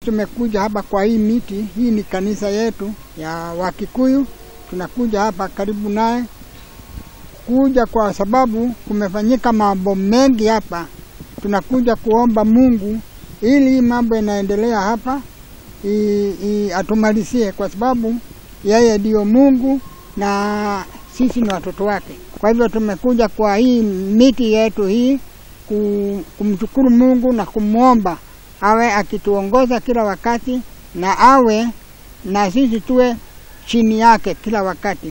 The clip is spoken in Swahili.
Tumekuja hapa kwa hii miti, hii ni kanisa yetu ya Wakikuyu. Tunakuja hapa karibu naye kuja kwa sababu kumefanyika mambo mengi hapa. Tunakuja kuomba Mungu ili mambo yanaendelea hapa atumalizie, kwa sababu yeye ndiyo Mungu na sisi ni watoto wake. Kwa hivyo tumekuja kwa hii miti yetu hii kumshukuru Mungu na kumwomba awe akituongoza kila wakati na awe na sisi tuwe chini yake kila wakati.